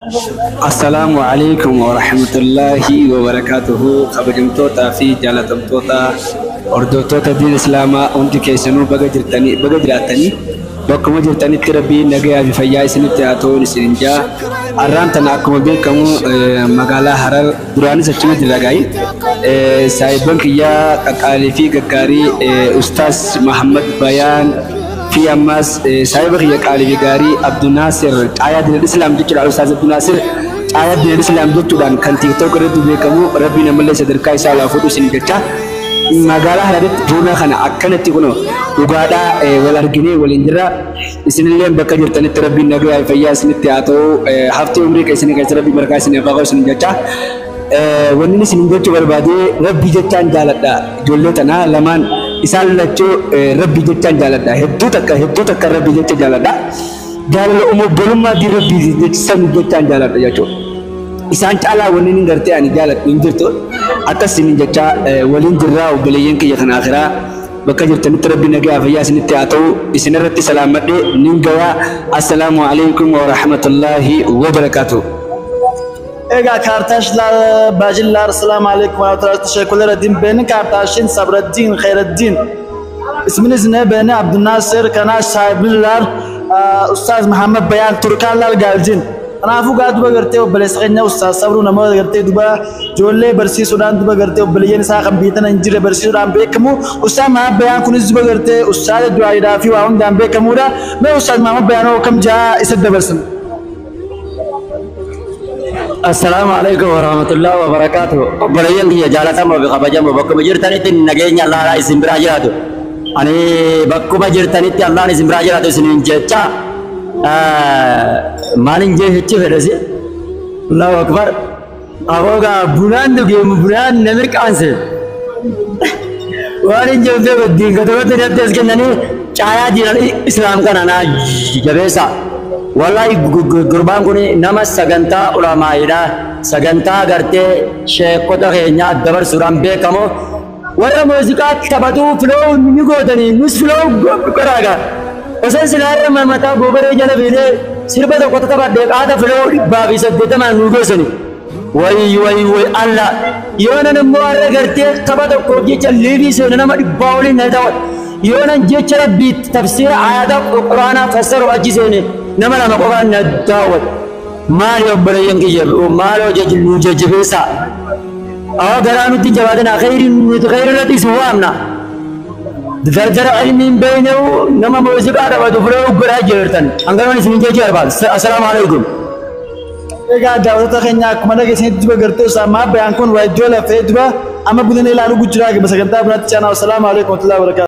Assalaamu alaikum wa rahmatullahi wa barakaatuhu. Kabajamtootaa fi jaalatamtoota hordoftoota diin Islaamaa hundi keessanuu baga jirtanii baga jiraattanii bakkuma jirtanitti Rabbiin nagayaa fi fayyaa isinitti haa ta'uun isinin jaa. Arraan tana akkuma beekamu magaalaa Harar duraanis achuma jira gaayi. Saahibban kiyyaa qaqqaalii fi gaggaarii Ustaas Mahammad Bayaan fi ammas saahiba kiyya qaalii fi gaarii Abdunaasir Caayaa Diinal Islaam jechuudha. Ustaas Abdunaasir Caayaa Diinal Islaam jechuudhaan kan TikTok irratti beekamu Rabbiin ammallee sadarkaa isaa ol fuudhu isin jecha. Magaalaa Hararitti buna kana akkanatti kunoo dhugaadhaa wal arginee waliin jirra. Isinillee bakka jirtanitti Rabbiin nagayaa fi fayyaa isinitti haa ta'u. Haftee umrii keessanii keessa Rabbiin barkaa isin haa qabu isin jecha. Wanni isin jechuu barbaade Rabbi jechaan jaaladha. Ijoollee tanaa lamaan isaan lachuu Rabbi jechaan jaaladha. Hedduu takka hedduu takka Rabbi jecha jaaladha. Jaalala obbolummaa di Rabbi san jechaan jaaladha jechuudha. Isaan caalaa wanni inni gartee ani jaaladhu hin jirtu. Akkas isin jecha waliin jirraa obboleeyyan kiyya kan akhiraa bakka jirtanitti Rabbi nagaa fayyaa isinitti haa ta'u. Isin irratti salaamadhe nin gayaa. Assalaamu alaikum wa rahmatullahi wa barakaatuh. Egaa kardeşler, bacılar, selamun aleyküm ve rahmetullah. Teşekkürler edeyim. Benim kardeşim Sabreddin, Hayreddin. İsminiz ne? Beni Abdülnasır, kanal sahibiler, Ustaz Muhammed Bayan, Turkanlar geldin. Kanaafuu gaa duba gartee obboleessa keenya Ustaaz Sabruu namoota gartee duba ijoollee barsiisuudhaan duba gartee obboleeyyan isaa kan biyya hin jirre barsiisuudhaan beekamu. Ustaaz Muhammed Bayaan kunis duba gartee ustaaza du'aayidhaa fi waa hundaan beekamuudha. Mee Ustaaz Muhammed Bayaan hoo kam jaa isa dabarsan? Assalaamu alaikum wa rahmatullahi wa barakaatuh. Obboleeyyan kiyya jaalatamoo fi kabajamoo bakkuma jirtanitti nageenya Allaah isin biraa jiraatu. Ani bakkuma jirtanitti Allaahn isin biraa jiraatu isiniin jecha maalin jechuu fedhasi? Allahu akbar. Aboogaa bunaan dhugeemu bunaan na mirqaanse. Waan hin jenne diingatamatti natti as kennanii caayaa diinal Islaam kana naa jabeessa. Wallahi gurbaan kun nama sagantaa ulamaa'idha. Sagantaa gartee sheekota keenyaa dabarsuudhaan beekamu. Warra muuziqaa taphatuu filoo ni gootanii nus filoo garaagaa. Osoo silaarra mataa goobaree jala fiidee sirba tokko taphadhee qaata filoo 180 nu geessani. Wayi wayi wayi Allah. Yoo nan immoo har'a gartee tapha tokkoof jecha liivii seena nama 100 waliin na ta'u. Yoo nan jecha Rabbii tafsiira ayata Quraanaa fassaru achi seene nama lama qofaan na daawwatu. Maali obboleeyyan kiyya maaloo nu jajjabeessaa. Awwa garaa nutti jabaatina khayri nuti khayri irratti isin waamna. Dardara ilmiin beeyne'u nama muuziqaa taphatu fuula godhaa jirtan. Hanganoon isin jechuu barbaadu. Assalaamu alaikum. Egaa daawwattoota keenya akkuma dhageessanitti duba gartee Ustaaz Muhammed Bayaan kun waa iddoo lafee duba amma budina ilaaluu gujiraa sagantaa biraatti caanaa. Assalaamu alaikum wa rahmatullahi wa barakaatuh.